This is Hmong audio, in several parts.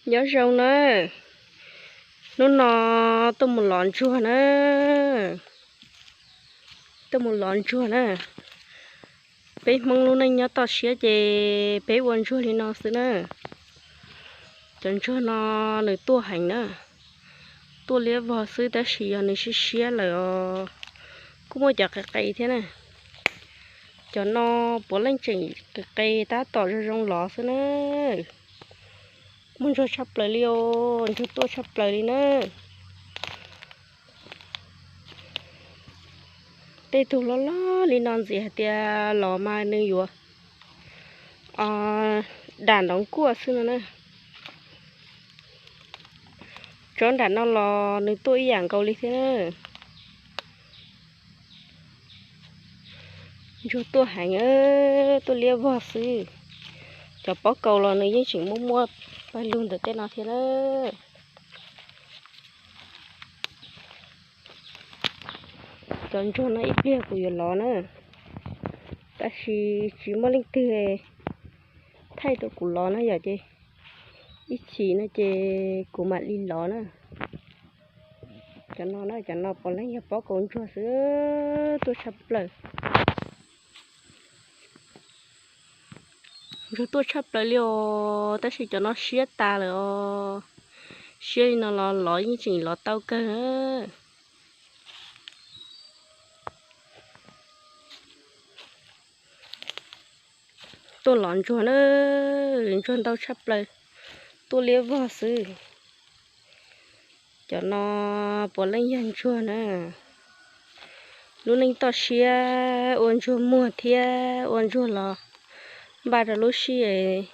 Nyob zoo na, hnub no tuaj mus lov ntsuag na, tuaj mus lov ntsuag na. Peb Hmoob lub neej nyob toj siab ces peb ua ntsuag li no xwb na. Cov ntsuag no nws tuaj heev na, tuaj liab vog xwb tab sis yog nws siab siab lawm os. Kuj muaj cov qis qis thiab na. Cov no puav leej tseem qis qis tab tom zoo zoo lov xwb na. Muaj ntsuag tshaj plaws li os, ntsuag tuaj tshaj plaws li na. Tej tug loj loj li no ntxim hais tias lov mas nws yuav dam nrov nkuaj xwb no na. Tsob nram no los nws tuaj ib yam nkaus li thiab na. Ntsuag tuaj heev, tuaj liab vog xwb. Cov pob kaus los nws yeej tseem muaj muaj pawg lug ntawm tej no thiab na. Cov ntsuag no ib pliag kuv yuav lov na, tab sis tsis muaj leej twg thaij rau kuv lov na yom, ces ib chim no ces kuv mam li lov na. Cov no na, cov no puav leej yog pob kaus ntsuag xwb, tuaj tshaj plaws. Ntsuag tuaj tshaj plaws li os, tab sis cov no siab tas lawm os. Siab li no los lov yeej tseem lov tau kawg. Tuaj lov ntsuag na, ntsuag ntau tshaj plaws, tuaj liab vog xwb. Cov no puav leej yog ntsuag na. Lub neej toj siab ua ntsuag muag thiab ua ntsuag los npaj rau lub sij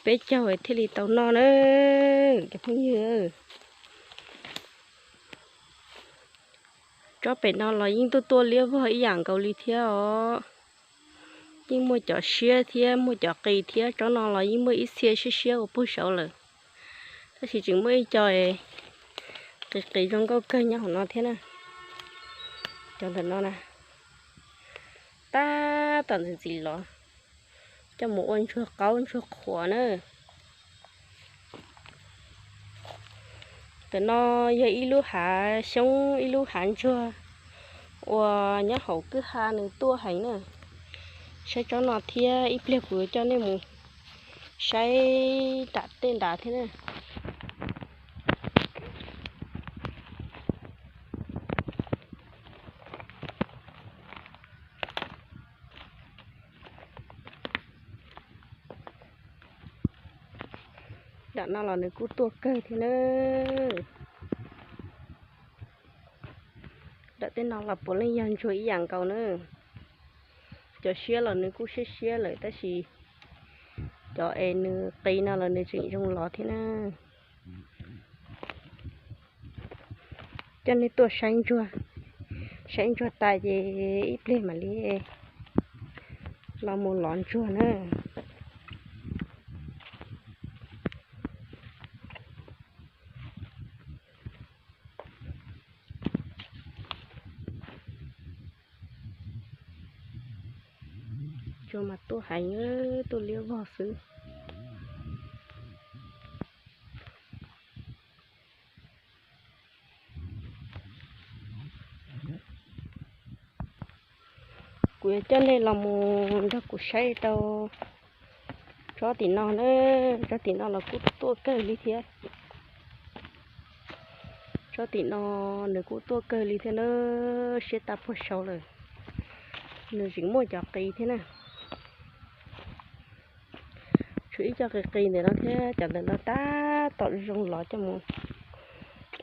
peb caug thiaj li tau noj na cov phooj ywg. Tsob pem no los yeej tuaj tuaj liab vog ib yam nkaus li thiab os. Yeej muaj cov siab thiab muaj cov qis thiab, tsob no los yeej muaj ib txhia siab siab ua puag saud lawm. Tab sis tseem muaj ib co qis qis zoo nkauj kawg nyob hauv no thiab na. Cov ntawm no na, tab tom ntxim ntxim los coj mus ua ntsuag qaub ntsuag qhuav na. Ntawm no yog ib lub hav xyoob ib lub hav ntsuag uas nyob hauv kwj ha nws tuaj heev na. Saib tsob no thiab ib pliag kuv yuav coj nej mus saib nram tej nrad thiab na. Nram no los nws kuj tuaj kawg thiab na. Nram tej no los puav leej yog ntsuag ib yam nkaus na. Cov siab los nws kuj siab siab lawm tab sis cov es nws qis no los nws tseem zoo lov thiab na. Coj nej tuaj saib ntsuag, saib ntsuag tas ces ib pliag mam li los mus lov ntsuag na. Ntsuag mas tuaj heev, tuaj liab vog xwb. Kuv yuav coj nej los mus nrog kuv saib rau tsob tim no na. Tsob tim no los kuj tuaj kawg li thiab. Tsob tim no nws kuj tuaj kawg li thiab na, siab tas puag saud lawm. Nws tseem muaj cov qis thiab na. Tshuav ib co qis qis ntawm no thiab, cov ntawm no tab tom zoo los coj mus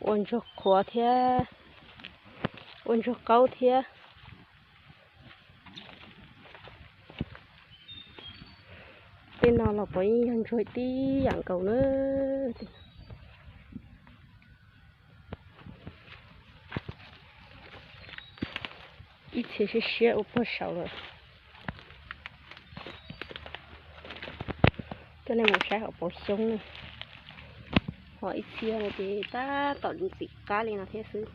ua ntsuag qhuav thiab ua ntsuag qaub thiab. Tej no los puav yeej yog ntsuag tib yam nkaus na. Ib txhia siab siab ua puag saud lawm. Coj nej mus saib hauv paus xyoob na. Ho ib txhia no ces tab tom ntxim qab li no thiab xwb.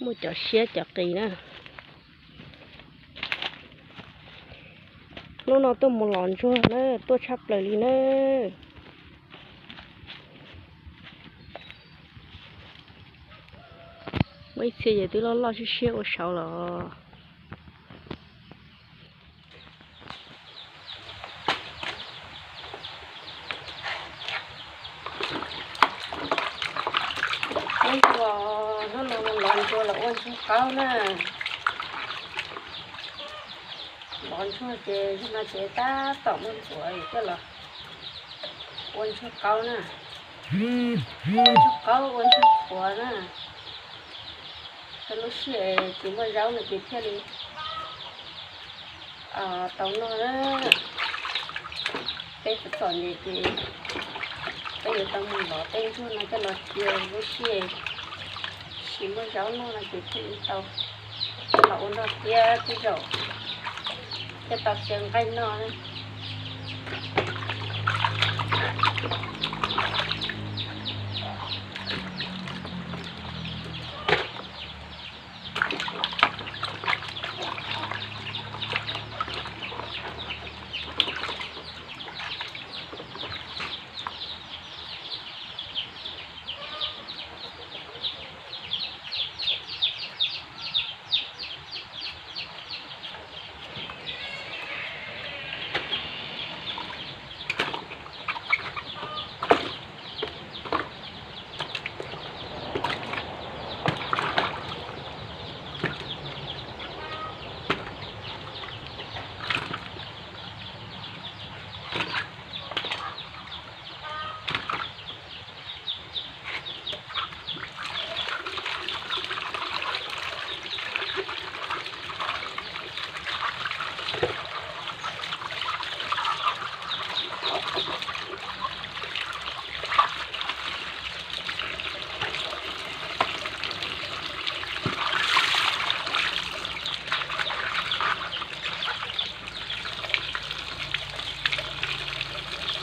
Muaj cov siab cov qis na. Hnub no tuaj mus lov ntsuag na, tuaj tshaj plaws li na. Muaj ib txhia ces twb loj loj siab siab ua saud los. Hnub no lov ntsuag los ua ntsuag qaub na. Lov ntsuag ces yog no ces tab tom muaj ntxuav coj los ua ntsuag qaub na. Ua ntsuag qaub ua ntsuag qhuav na. Lub sij hawm tsis muaj zaub no ces thiaj li tau noj na. Peb txom txom nyem ces peb yuav tau mus lov tej ntsuag no coj los cia lub sij hawm tsis muaj zaub noj no ces thiaj li tau coj los ua noj thiab tej zaum thiaj tau cia nqaij noj na.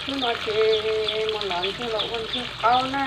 Hnub no ces mus lov ntsuag los ua ntsuag qaub na.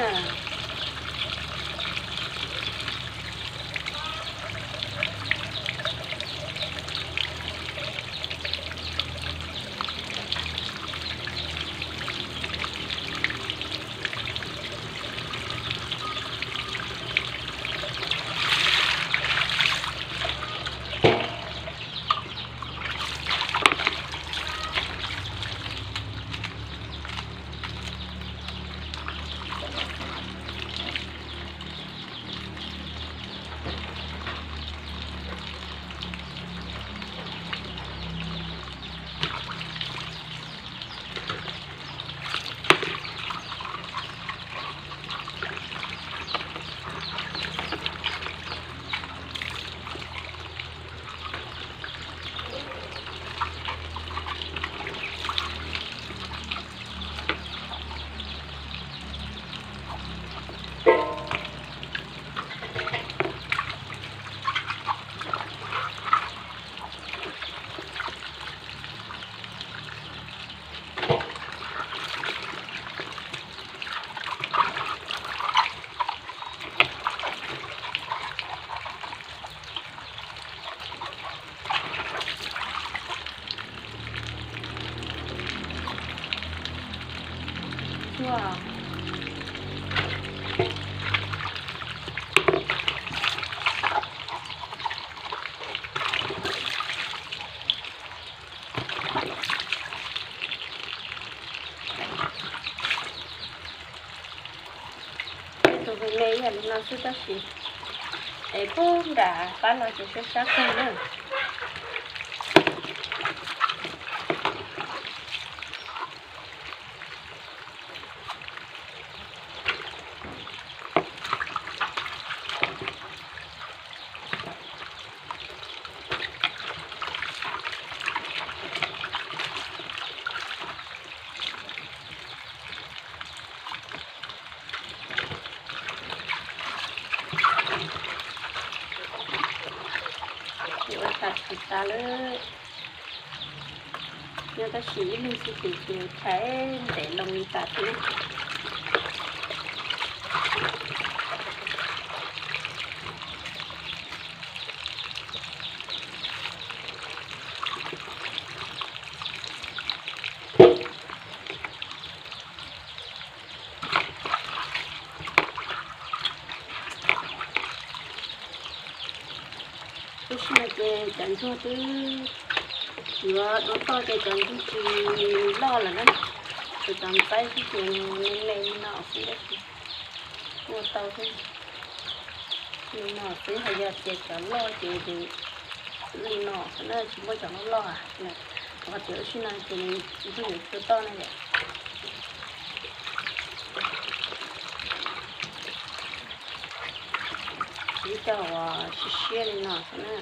Tej tus me me yog li no xwb tab sis es pub nram qab los ces sab sab kawg na. Ua tas tsis tas lawm. Nyob tab sis ib leeg xwb ces ces tshais ntev loo li tas thiab. Twb yuav dua toj ces cov ntsuj tsis loj lawm na, ces cov ntxaib xwb ces me me li no xwb, ua tau xwb. Li no xwb, ho yog tias cov loj ces li no xwb na, tsis muaj cov loj loj. Qhov tias ua si no ces nws ntsuj yuav tsis toj na yom. Siv cov uas siab siab li no xwb na.